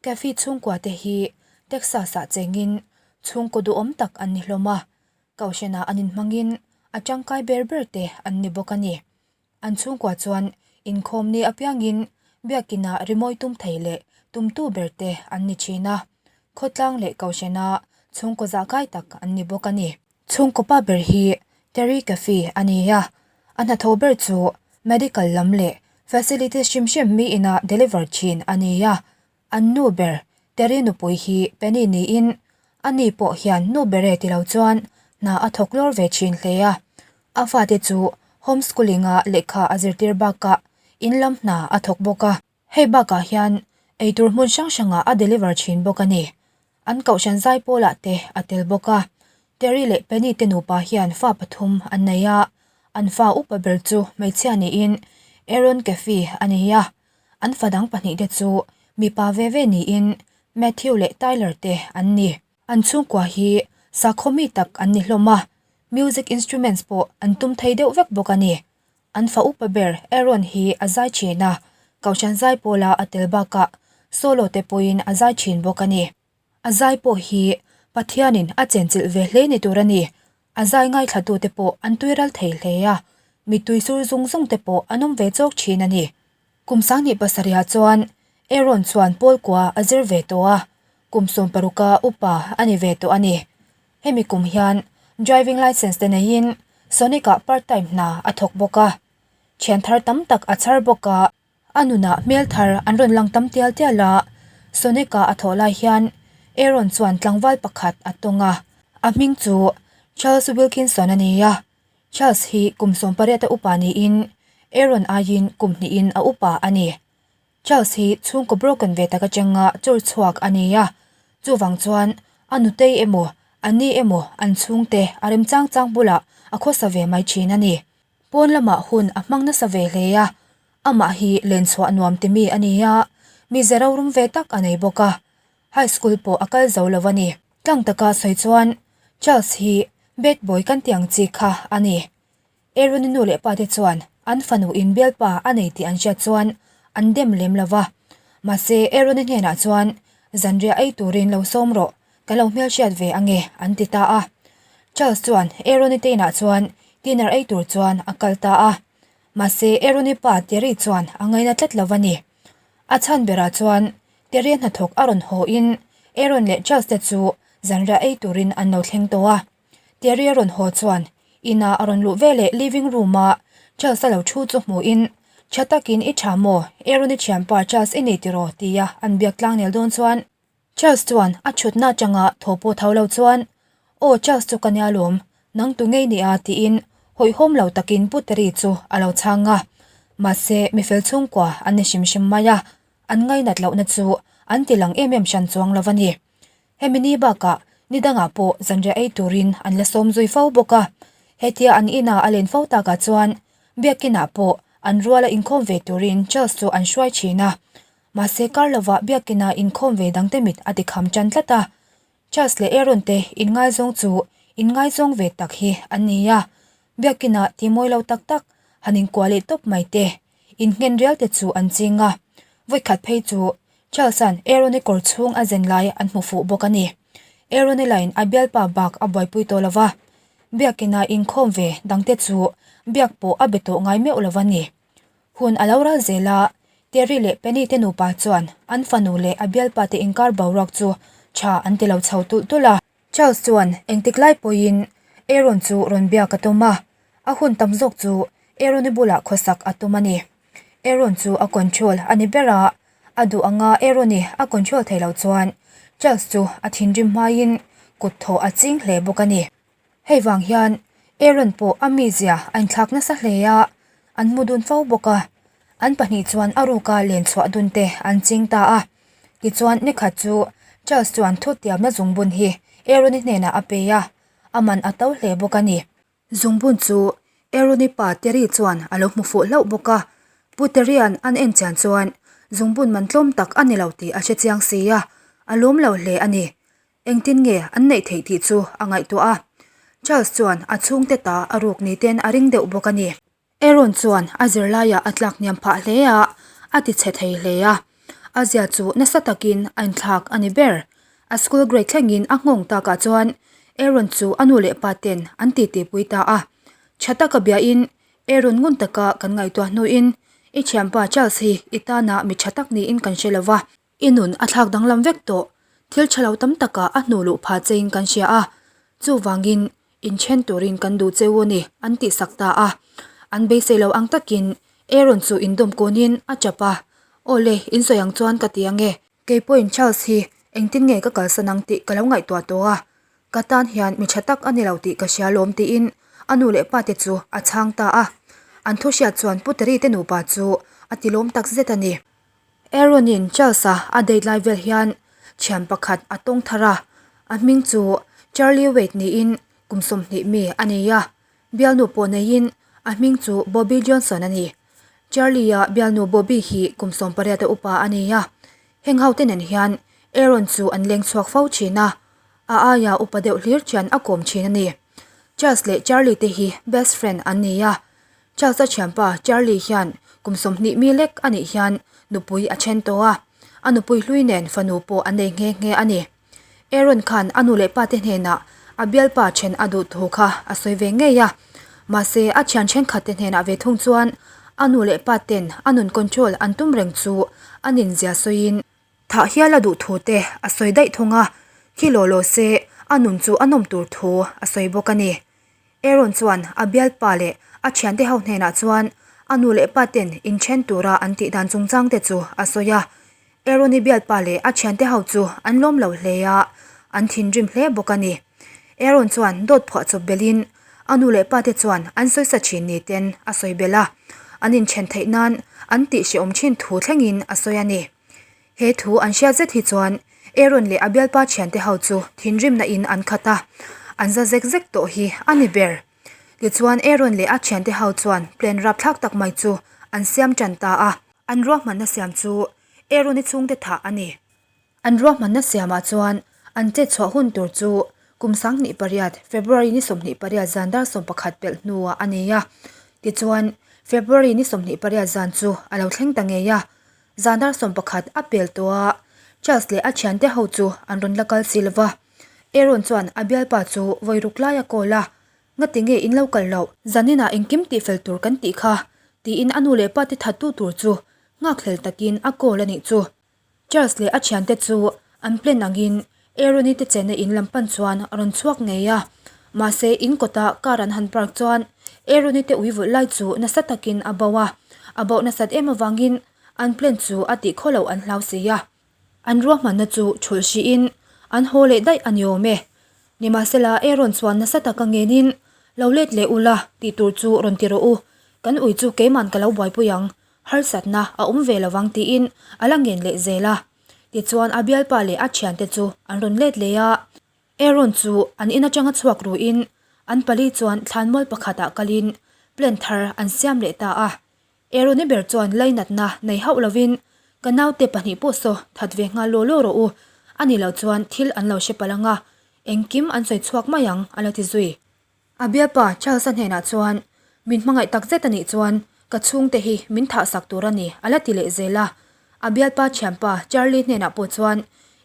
Cafe chhungkua te hi Texas ah chengin chhungkaw duhawm tak an ni hlawm a, Kohhranah an inhmangin a tangkai ber ber te an ni bawk a ni. An chhungkua chuan inkhawm ni apiangin biakinah rimawi tum thei leh tumtu ber te an ni thin a, khawtlang leh Kohhrana chhungkaw zahkai tak an ni bawk a ni. Chhungkaw pa ber hi Terry Caffey a ni a, a hnathawh ber chu medical lam leh facilities hrim hrim mi ina deliver thin a ni a, An nu ber Terry nupui hi Penny niin ani pawh hian nu ber e ti lo chuan hna a thawk lawr ve thin hle a. A fate chu home schooling a lehkha a zirtir bakah in lam hna a thawk bawk a. Hei bakah hian eitur hmun hrang hrangah a deliver thin bawk a ni. An kohhran zai pawlah te a tel bawk a. Terry leh Penny te nupa hian fa pathum an nei a, an fa upa ber chu hmeichhia niin Aaron Caffey a ni a. An fa dang pahnihte chu mipa ve ve niin Matthew leh Tyler te an ni. An chhungkua hi sakhaw mi tak an ni hlawm a, music instruments pawh an tum thei deuh vek bawk a ni. An fa upa ber Aaron hi a zai thin a, Kohhran zai pawla a tel bakah solo te pawhin a zai thin bawk a ni. A zai pawh hi Pathianin a chenchilh ve hle ni tur a ni. A zai ngaithlatute pawh an tuiral thei hle a, mittui sur zung zung te pawh an awm ve chawk thin a ni. Kum sanghnih pasarihah chuan Aaron chuan Paul kua a zir ve tawh a, kum sawmparuka upa a ni ve tawh a ni. Hemi kum hian driving licence te neiin Sonic-ah part time hna a thawk bawk a, thian thar tam tak a chhar bawk a. A nunah hmel thar an rawn lang tam tial tial a, Sonika a thawh lai hian Aaron chuan tlangval pakhat a tawng a, a hming chu Charles Wilkinson a ni a, Charles hi kum 18 a upa niin Aaron aiin kum hnihin a upa a ni. Charles hi chhungkaw broken ve tak atanga chawr chhuak a ni a, chuvang chuan a nutei emaw a ni emaw an chhungte a remchang chang bulah a khawsa ve mai thin a ni. Pawn lamah hun a hmang nasa ve hle a, amah hi len chhuah nuam ti mi a ni a, mize rorum ve tak a nei bawk a, high school pawh a kal zo lo a ni. Tlang taka sawi chuan Charles hi bad boy kan tih ang chi kha a ni. Aaron-i nu leh pa te chuan an fanu in bialpa a nei tih an hriat chuan an dem lem lo va, mahse Aaron-i hnenah chuan zanriah ei turin lo sawm rawh, Ka lo hmelhriat ve ange an ti ta a. Charles chuan Aaron-i te inah chuan dinner ei tur chuan a kal ta a. Mahse Aaron-i pa Terry chuan a ngaina tlat lo a ni. A chhan berah chuan Terry-a hnathawk a rawn haw in Aaron leh Charles te chu zanriah ei turin an lo thleng tawh a. Terry a rawn haw chuan inah a rawn luh veleh living room a Charles-a lo thu chu hmuh in Tha takin i tha maw? Aaron-i thianpa Charles i nei tiraw? tia an biak tlangnel dawn chuan Charles chuan a thutna atanga thaw pawh tho lo chuan, Aw Charles chu ka nia lawm, nang tu ngei nia tiin hawihhawm lo takin Pu Terry chu a lo chhang a. Mahse mifel chhungkua an ni hrim hrim mai a, an ngainat lohna chu an ti lang em em hran chuang lo a ni. Hemi ni bakah ni dangah pawh zanriah ei turin an la sawm zui fo bawk a, hetia an ina a len fo takah chuan biakinah pawh an ruala inkhawm ve turin Charles chu an hruai thin a. Mahse kar lovah biakina inkhawm ve dangte mit a tikham tan tlat a. Charles leh Aaron te inngaizawng chu inngaizawng ve tak hi an ni a, biakina timawi lo tak tak han inkuah leh tawp mai te, innghen rial te chu an ching a. Vawikhat phei chu Charles-a'n Aaron-i kawr chhung a zen lai an hmu fuh bawk a ni. Aaron-i lain a bialpa bak a buaipui tawh lo va, biakina inkhawm ve dangte chu biak pawh a be tawh ngai meuh lo a ni. Hun a lo ral zel a, Terry leh Penny te nupa chuan an fanu leh a bialpa te inkar boruak chu tha an ti lo chho tulh tulh a. Charles chuan engtik lai pawhin Aaron chu rawn biak a tum a, a hun tam zawk chu Aaron-i bulah khawsak a tum a ni. Aaron chu a control a ni ber a, a duh anga Aaron-i a control thei lo chuan Charles chu a thinrim hmaiin kut thawh a ching hle bawk a ni. Hei vang hian Aaron pawh a mizia a inthlak nasa hle a, an mu dun fo bawk a. An pahnih chuan a ruka len chhuah dun te an ching ta a. Tichuan nikhat chu Charles chuan thutiamna zungbun hi Aaron-i hnenah a pe a, a man a to hle bawk a ni. Zungbun chu Aaron-i pa Terry chuan a lo hmu fuh hlauh bawk a, Pu Terry-a'n an en chian chuan zungbun man tlawm tak a ni lo tih a hre chiang si a, a lawm lo hle a ni. Engtin nge an neih theih tih chu a ngaihtuah a, Charles chuan a chhungte ta a ruk ni ten a ring deuh bawk a ni. Aaron chuan a zirlaiah a tlak hniam phah hle a, a ti chhe thei hle a. A zia chu nasa takin a inthlak a ni ber. A school grade thlengin a nghawng takah chuan Aaron chu a nu leh pa ten an titi pui ta a. Tha taka biain Aaron ngun taka kan ngaihtuah hnuin i thianpa Charles hi i tana mi tha tak niin kan hre lova. I nun a thlak danglam vek tawh. Thil tha lo tam takah a hnu luh phah chein kan hria a, chuvangin inthen turin kan duh cheu a ni, an tihsak ta a. An beisei lo ang takin Aaron chu indawm kunin a tap a, Aw le, in sawi ang chuan ka ti ang e. Kei pawhin Charles hi engtin nge ka kalsan ang tih ka lo ngaihtuah tawh a, ka tan hian mi tha tak a ni lo tih ka hria lawm tiin a nu leh pa te chu a chhang ta a. An thu hriat chuan Puteri te nupa chu a tilawm tak zet a ni. Aaron-in Charles-a a date lai vel hian thian pakhat a tawng thar a, a hming chu Charlie Wade niin kum 20 mi a nei a, bialnu pawh neiin a hming chu Bobby Johnson a ni. Charlie-a bialnu Bobby hi kum 18 a upa a nei a, heng ho te nen hian Aaron chu an leng chhuak fo thin a, a aia upa deuh hlir thian a kawm thin a ni. Charles leh Charlie te hi best friend an ni a, Charles-a thianpa Charlie hian kum 20 mi lek a nih hian nupui a then tawh a, a nupui hlui nen fanu pawh a nei nghe nghe a ni. Aaron khan a nu leh pate hnenah a bialpa then a duh thu kha a sawi ve ngei a, mahse a thian thenkhatte hnenah ve thung chuan a nu leh paten a nun control an tum reng chu a ninzia sawiin thah hial a duh thu te a sawi daih thung a, khi law law se a nun chu a nawm tur thu a sawi bawk a ni. Aaron chuan a bialpa leh a thiante ho hnenah chuan a nu leh pa ten inthen tura an tih dan chungchang te chu a sawi a. Aaron-i bialpa leh a thiante ho chu an lawm lo hle a, an thinrim hle bawk a ni. Aaron chuan dawt phuah chawp belhin a nu leh pa te chuan an sawisa thin ni ten a sawi belh a, an inthen theih nan an tih hrehawm thin thu thlengin a sawi a ni. He thu an hriat zet hi chuan Aaron leh a bialpa thiante ho chu thinrimna in an khat a, an za zek zek tawh hi a ni ber. Tichuan Aaron leh a thiante ho chuan plan rapthlak tak mai chu an siam tan ta a. An ruahmanna siam chu Aaron-i chhungte thah a ni. An ruahmanna siamah chuan an chet chhuah hun tur chu kum 28 February ni 28 zan dar 11 pelh hnuah a nei a. Tichuan February ni 28 zan chu a lo thleng ta ngei a. Zan dar 11 a pel tawh a, Charles leh a thiante ho chu an rawn la kal si lo va. Aaron chuan a bialpa chu vawi ruk lai a call a, Ngati nge in lo kal loh? Zaninah engkim tihfel tur kan tih kha, tiin a nu leh pa te thattu tur chu nghakhlel takin a call a nih chu. Charles leh a thiante chu an plan angin Aaron-i te chenna in lam pan chuan a rawn chhuak ngei a. Mahse in kawta car an han park chuan Aaron-i te ui vulh lai chu nasa takin a bo a. A boh nasat em avangin an plan chu a tih khaw loh an hlau si a. An ruahmanna chu thulh hrihin an haw leh daih a ni awm e. Nimahsela Aaron chuan nasa taka ngenin, Lo let leh ula, tih tur chu rawn ti rawh u. Kan ui chu keiman ka lo buaipui ang, harsatna a awm ve lovang tiin a la ngen leh zel a. Tichuan a bialpa leh a thiante chu an rawn let leh a, Aaron chu an in atanga chhuak ruin an pali chuan thlanmual pakhatah kalin plan thar an siam leh ta a. Aaron-i ber chuan lainatna nei hauh lovin, Ka naute pahnih pawh saw that ve nghal law law rawh u, a nih loh chuan thil an lo hre palh ang a, engkim an sawi chhuak mai ang, a la ti zui. A bialpa Charles-a hnenah chuan, Min hmangaih tak zet a nih chuan ka chhungte hi min thah sak tur a ni, a la ti leh zel a. A bialpa thianpa Charlie hnenah pawh chuan,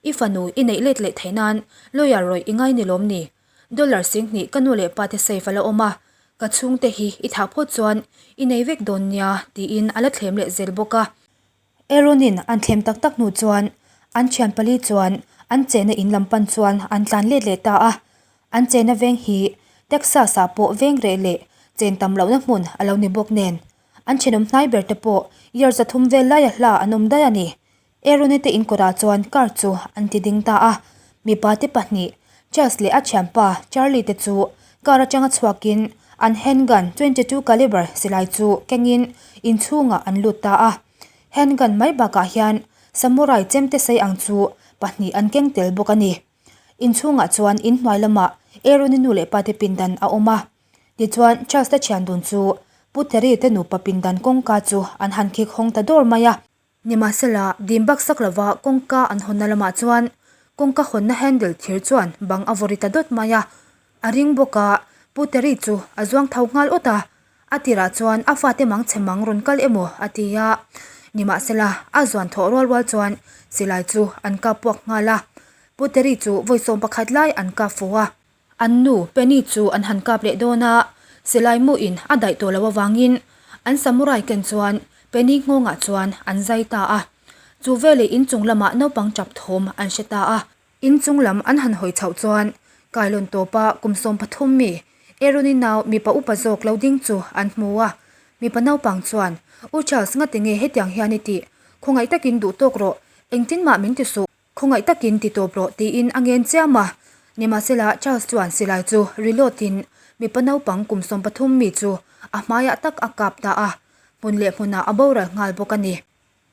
I fanu i neih let leh theih nan lawyer rawih i ngai ni lawm ni? Dollar 2000 ka nu leh pate safe a la awm a, ka chhungte hi i thah phawt chuan i nei vek dawn nia, tiin a la thlem leh zel bawk a. Aaron-in an thlem tak tak hnu chuan an thian pali chuan an chenna in lam pan chuan an tlan let leh ta a. An chenna veng hi Texas-ah pawh veng reh leh chen tam lohna hmun a lo ni bawk nen, an thenawm hnai ber te pawh year 300 vel laia hla an awm daih a ni. Aaron-i te inkawtah chuan car chu an ti ding ta a. Mipa te pahnih, Charles leh a thianpa Charlie te chu car atanga chhuakin an handgun 22 caliber silai chu kengin inchhungah an lut ta a. Handgun mai bakah hian samurai chemte sei ang chu pahnih an keng tel bawk a ni. Inchhungah chuan inhnuai lamah Aaron-i nu leh pate pindan a awm a. Tichuan Charles te thian dun chu Pu Terry te nupa pindan kawngka chu an han khik hawng ta dawr mai a. Nimahsela, dim bak sak lova kawngka an hawnna lamah chuan kawngka hawnna handle thir chuan bang a vawri ta dawt mai a. A ring bawk a, Pu Terry chu a zuang tho nghal awt a. A tirah chuan a fate mang chhe mang rawn kal emaw a ti a. Nimahsela, a zuan thawh rual rual chuan silai chu an kap puak nghal a. Pu Terry chu vawi 11 lai an kap fu a. An nu Penny chu an han kap leh dawn a, silai muin a daih tawh loh avangin an samurai ken chuan Penny nghawngah chuan an zai ta a. Chu veleh inchung lamah naupang tap thawm an hre ta a. Inchung lam an han hawi chhoh chuan kailawn tawpa kum 13 mi Aaron-i nau mipa upa zawk lo ding chu an hmu a. Mipa naupang chuan, U Charles ngati nge hetiang hian i tih? Khawngaih takin duh tawk rawh, engtin mah min ti suh. Khawngaih takin ti tawp rawh tiin a ngen chiam a. Nimahsela Charles chuan silai chu reload in mipa naupang kum 13 mi chu a hmaiah tak a kap ta a, hmun leh hmunah a boral nghal bawk a ni.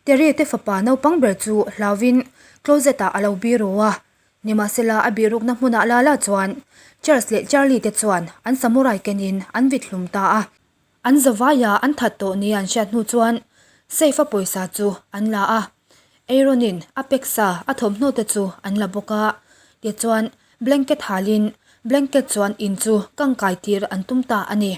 Terry te fapa naupang ber chu hlauvin closet ah a lo biru a, nimahsela a bihrukna hmunah la la chuan Charles leh Charlie te chuan an samurai kenin an vit hlum ta a. An zavaia an that tawh ni an hriat hnu chuan safe a pawisa chu an la a, Aaron-in a pack sa a thawmhnaw te chu an la bawk a, tichuan blanket halin blanket chuan in chu kangkai tir an tum ta a ni.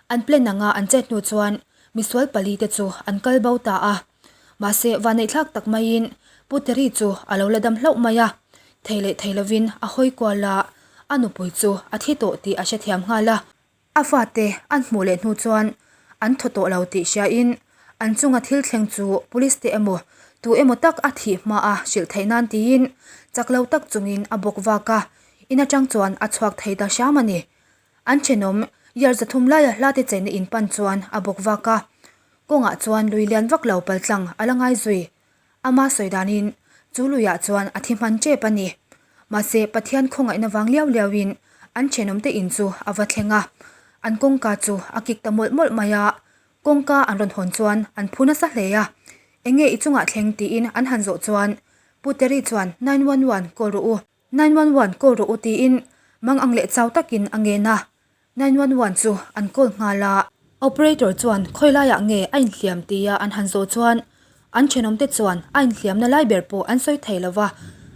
An plan anga an chet hnu chuan misual pali te chu an kal bo ta a. Mahse vanneihthlak tak maiin Pu Terry chu a lo la dam hlauh mai a, thei leh thei lovin a hawi kual a, a nupui chu a thi tawh tih a hrethiam nghal a. A fate an hmuh leh hnu chuan an thaw tawh lo tih hriain an chunga thil thleng chu police te emaw tu emaw tak a thih hma a hrilh theih nan tiin chak lo tak chungin a bawk vak a, in atang chuan a chhuak thei ta hram a ni. An thenawm yar 300 laia hla te chenna in pan chuan a bawk vak a, kawngah chuan lui lian vak lo paltlang a la ngai zui. Ama sawi danin chu luiah chuan a thi hman tep a ni. Mahse Pathian khawngaihna vang liau liauin an thenawmte in chu a va thleng a, an kawngka chu a kik ta mawlh mawlh mai a, kawngka an rawn hawn chuan an phu nasa hle a. Enge i chungah thleng tiin an han zawh chuan Pu Terry chuan 911 call rawh u, 911 call rawh u tiin mang ang leh chau takin a ngen a. 911 chu an call nghal a. Operator chuan khawi laiah nge a inhliam tia an han zawh chuan an thenawmte chuan a inhliamna lai ber pawh an sawi thei lova,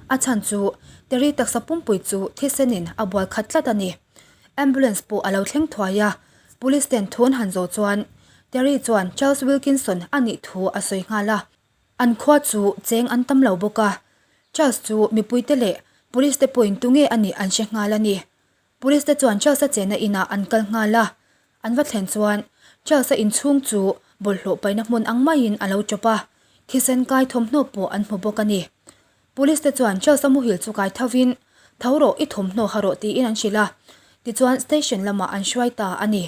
a chhan chu Terry taksa pumpui chu thisenin a bual khat tlat a ni. Ambulance pawh a lo thleng thuai a, police ten thu an han zawh chuan Terry chuan Charles Wilkinson a nih thu a sawi nghal a. An khua chu cheng an tam lo bawk a, Charles chu mipuite leh police te pawhin tunge a nih an hre nghal a ni. Police te chuan Charles-a chenna inah an kal nghal a, an va thlen chuan Charles-a inchhung chu bawlhhlawh paihna hmun ang maiin a lo chawp a, thisen kai thawmhnaw pawh an hmu bawk a ni. Police te chuan Charles-a muhil chu kai thovin, Tho rawh, i thawmhnaw ha rawh tiin an hrilh a, tichuan station lamah an hruai ta a ni.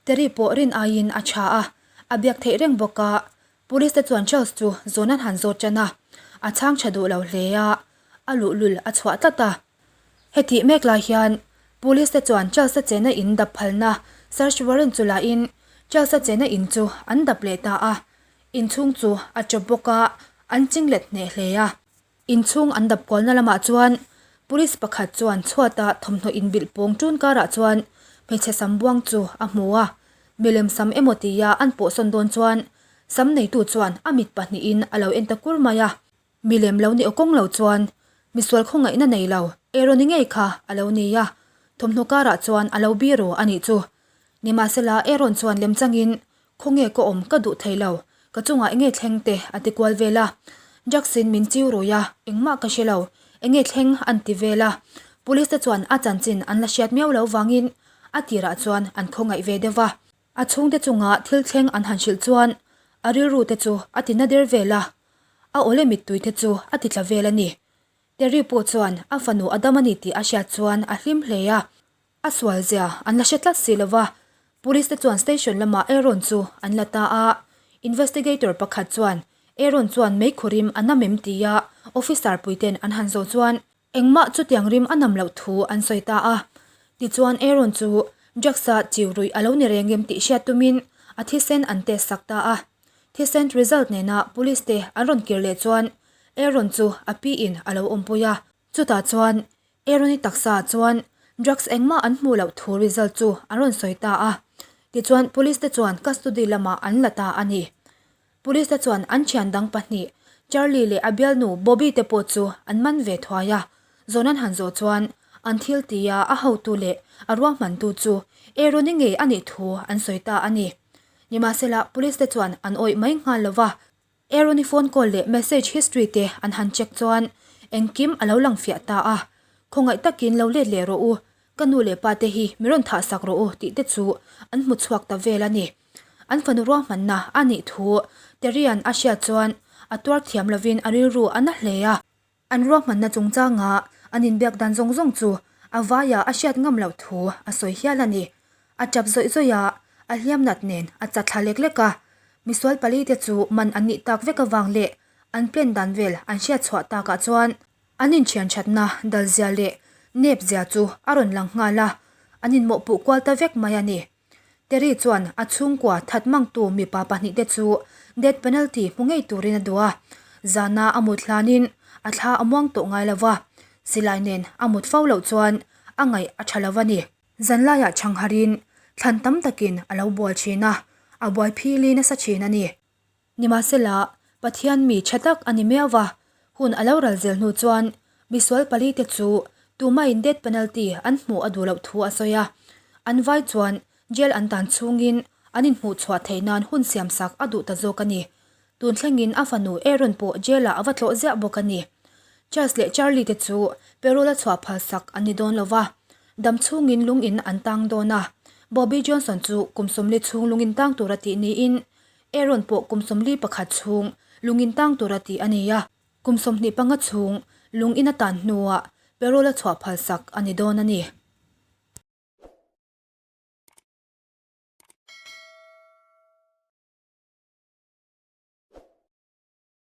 Terry pawh rin aiin a tha a, a biak theih reng bawk a, Police te chuan Charles chu zawn an han zawt tan a, a chhang tha duh lo hle a, a luhlul a chhuah tlat a. Hetih mek lai hian Police te chuan Charles-a chena in dap phalna search warrant chu la in Charles-a chena in chu an dap leh ta a, inchhung chu a chawp bawk a, an ching let hneh hle a. Inchhung an dap kualna lamah chuan Police pakhat chuan chhuata thawmhnaw inbilh pawng ṭun karah chuan hmeichhe sam buang chu a hmu a, milem sam emaw tia an pawhsawn dawn chuan sam neitu chuan a mit pahnihin a lo en ta kur mai a. Milem lo ni aw kawng lo chuan misual khawngaihna nei lo Aaron-i ngei kha a lo ni a, thawmhnaw karah chuan a lo biru a nih chu. Nimahsela Aaron chuan lemchangin Khawnge ka awm ka duh thei lo, ka chungah enge thleng te a ti kual vel a. Jackson min chiu rui a, engmah ka hre lo, enge thleng an ti vel a. Police te chuan a chanchin an la hriat miau lo vangin a tirah chuan an khawngaih ve deuh va. A chhungte chunga thil thleng an han hrilh chuan a rilru te chu a ti na der vel a, a awle mittui te chu a ti tla vel a ni. Terry pawh chuan a fanu a dam a ni tih a hriat chuan a hlim hle a. A sual zia an la hre tlat si lova, Police te chuan station lamah Aaron chu an la ta a, Investigator pakhat chuan Aaron chuan meikhu rim a nam em tia officer puiten an han zawh chuan engmah chutiang rim a nam loh thu an sawi ta a. Tichuan Aaron chu drugs-a chiu ruih a lo ni reng em tih hriat tumin a thisen an test sak ta a. Thisen result nena police te an rawn kir leh chuan Aaron chu a pi in a lo awmpui a. Chutah chuan Aaron-i taksa ah chuan drugs engmah an hmuh loh thu result chu an rawn sawi ta a. Tichuan police te chuan custody lamah an la ta a ni. Police te chuan an thian dang pahnih Charlie leh a bialnu Bobby te pawh chu an man ve thuai a. Zawn an han zawh chuan an thil tia a hotu leh a ruahmantu chu Aaron-i ngei a nih thu an sawi ta a ni. Nimahsela police te chuan an awih mai nghal lo va. Aaron-i phone call leh message history te an han check chuan engkim a lo lang fiah ta a, Khawngaih takin lo let leh rawh u, ka nu leh pa te hi mi rawn thah sak rawh u tih te chu an hmu chhuak ta vel a ni. An fanu ruahmanna a nih thu Terry-a'n a hriat chuan a tuar thiam lovin a rilru a na hle a. An ruahmanna chungchanga an inbiak dan zawng zawng chu a vaiah a hriat ngam loh thu a sawi hial a ni. A tap zawih zawih a, a hliam nat nen a chat thla lek lek a. Misual pali te chu man an nih tak vek avang leh an plan dan vel an hriat chhuah takah chuan an inthian thatna dal zia leh nep zia chu a rawn lang nghal a, an inmawhpuh kual ta vek mai a ni. Terry chuan a chhungkua that mangtu mipa pahnihte chu death penalty hmu ngei turin a duh a, zana a mut hlanin a thla a muang tawh ngai lo va, silai nen a mut fo loh chuan a ngaih a tha lo a ni. Zanlaiah chhangharin thlan tam takin a lo bual thin a, a buai phili nasa thin a ni. Nimahsela, Pathian mi tha tak a ni miau va, hun a lo ral zel hnu chuan misual palite chu tumahin death penalty an hmuh a duh loh thu a sawi a. An vai chuan jail an tan chhungin an inhmuh chhuah theih nan hun siamsak a duh ta zawk a ni. Tun thlengin a fanu Aaron pawh jail ah a va tlawh ziah bawk a ni. Charles leh Charlie te chu parole a chhuah phalsak an ni dawn lo va, dam chhungin lung in an tang dawn a. Bobby Johnson chu kum 40 chhung lung in tang tura tih niin Aaron pawh kum 41 chhung lung in tang tura tih a ni a, kum 25 chhung lung in a tan hnuah parole a chhuah phalsak a ni dawn a ni.